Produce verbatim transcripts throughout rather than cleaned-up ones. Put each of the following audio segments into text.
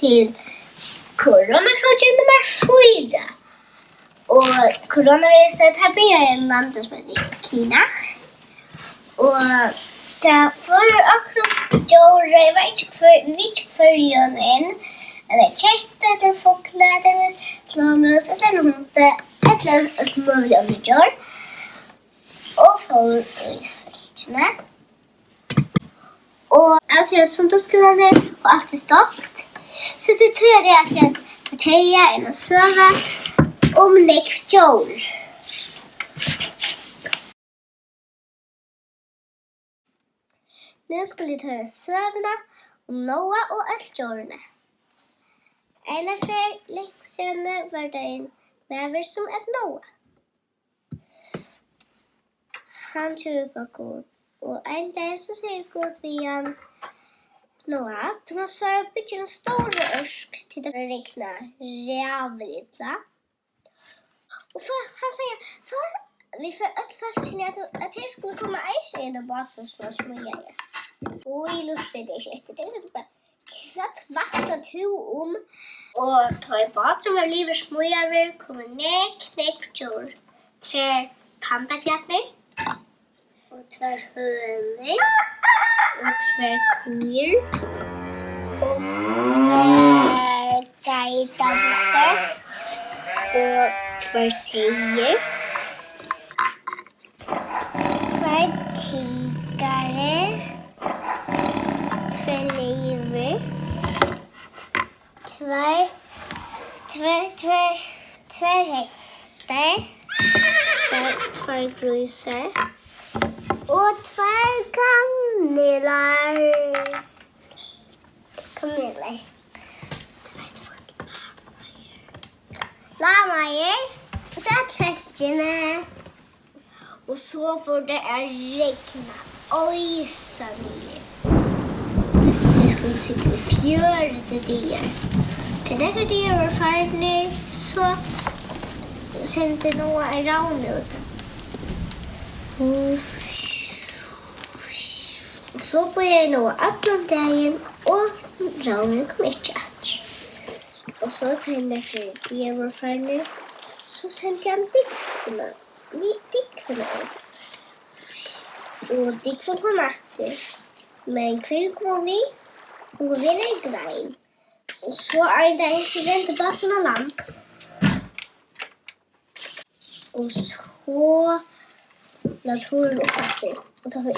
Til koronakrókin nummar fýra. Og koronavirusið, tað byrjaði í einum landi sum eitur Kina. Og tað fór okkurt djór, eg veit ikki hvør, eg veit ikki hvørjum inn, ella kettu, ella fugla, ella mus, ella hund, ella øll møgulig onnur djór. Og fór í fólkini. Og av tí at sunnudagsskúlarnir og alt er stongt, so tí tvørdi eg at fortelja eina søgu um nógv djór. Nú skulu tit hoyra søguna um Noa og øll djórini. Eina ferð langt síðani var tað ein maður, sum æt Noa. Hann trúði upp á Gud, og ein dag so segði Gud við hann: Noa, tú mást fara at byggja eina stóra ørk, tí tað fer at regna ræðuliga illa. Og fó-, hann segði, fó-, vit fáa øll fólkini at, at tey skulu koma eisini inn á bátin, sum var smíðaður. Og eg lurtaði ikki eftir tí, so bara: Hvat kvartar tú um? Og tá ið báturin var liðugur smíðaður, komu nógv, nógv djór. Tvær pandabjarnir, og tvær hønur, og tvær kýr, og tvær geitarbukkur, og tvær seyðir. Tveir tikarar, tvær leyvur, tveir, tveir, tveir, tveir hestar, tveir, tveir grísar og tveir kamelar. Kamelar. Lamaer. Og so øll fólkini. Og so fór tað at regna oysasniður. Tey skuldu sigla í fjøruti dagar. Tá tríggjar dagar vóru farnir, so sendi Noa ein ravn út. Og so bíðaði Noa allan dagin, og ravnurin kom ikki aftur. Og so, tá ið nakrir dagar vóru farnir, so sendi hann dúgvuna, dúgvuna út. Og dúgvan kom aftur. Men hvørjum kom hon við? Hon kom við eini grein. Og so ein dagin, so rendi báturin á land. Og so lá túrin upp aftur, og tá var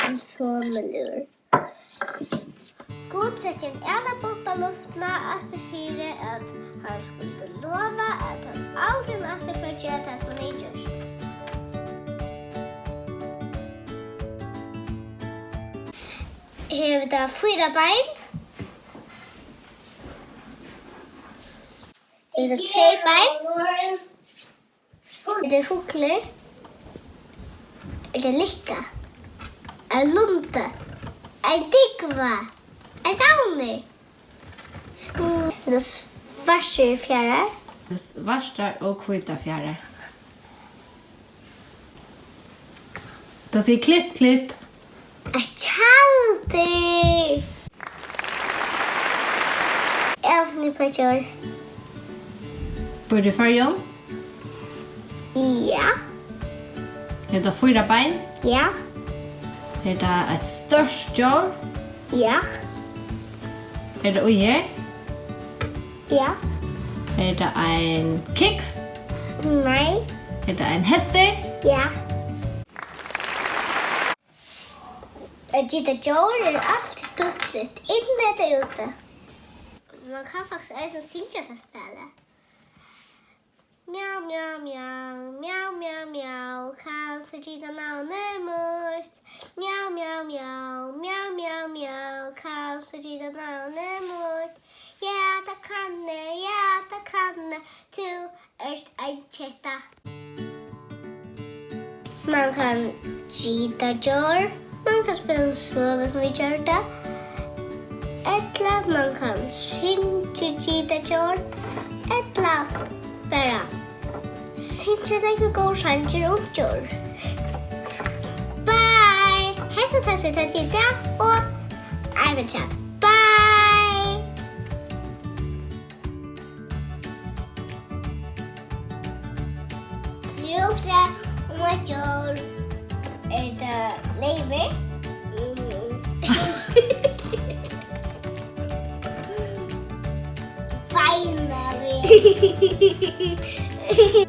øll somul. Gud setti ein ælabubb á luftina aftur fyri, at hann skuldi lova, at hann aldrin aftur fór at gera tað, sum hann hevði gjørt. Hevur tað fýra bein? Eru tað tvey bein? Eru tað fuglur? Er tað likka? Er lundi? Er dúgva? Er ravnur? Eru tað svartar fjaðrar? Svartar og hvítar fjaðrar. Tað sigur klipp, klipp. Eitt tjaldur. Eg havi funnið upp á djór. Býr tú í Føroyum? Ja. Hevur tað fýra bein? Ja. Er tað eitt stórt djór? Ja. Er tað í her? Ja. Er tað ein kúgv? Nei. Er tað ein hestur? Ja. At gita djór er altíð stuttligt, inni ella úti. Man kann faktiskt eisini syngja tað spælið. Mjau, mjau, mjau, mjau, mjau, mjau, kanst tú gita navnið mítt? Mjau, mjau, mjau, mjau, mjau, mjau, kanst tú gita navnið mítt? Ja, tað kann eg, ja, tað kann eg, tú ert ein ketta. Man kann gita djór, man kann spæla eina søgu sum vit gjørdu, ella man kann syngja gita djór, ella bara syngja nakrar góðar sangir um djór. Bye! Hetta var tað, sum vit høvdu í dag, og ein afturat. Bye! Eg hugsi um eitt djór. Er tað leyvur? Mm. Beinanvegin.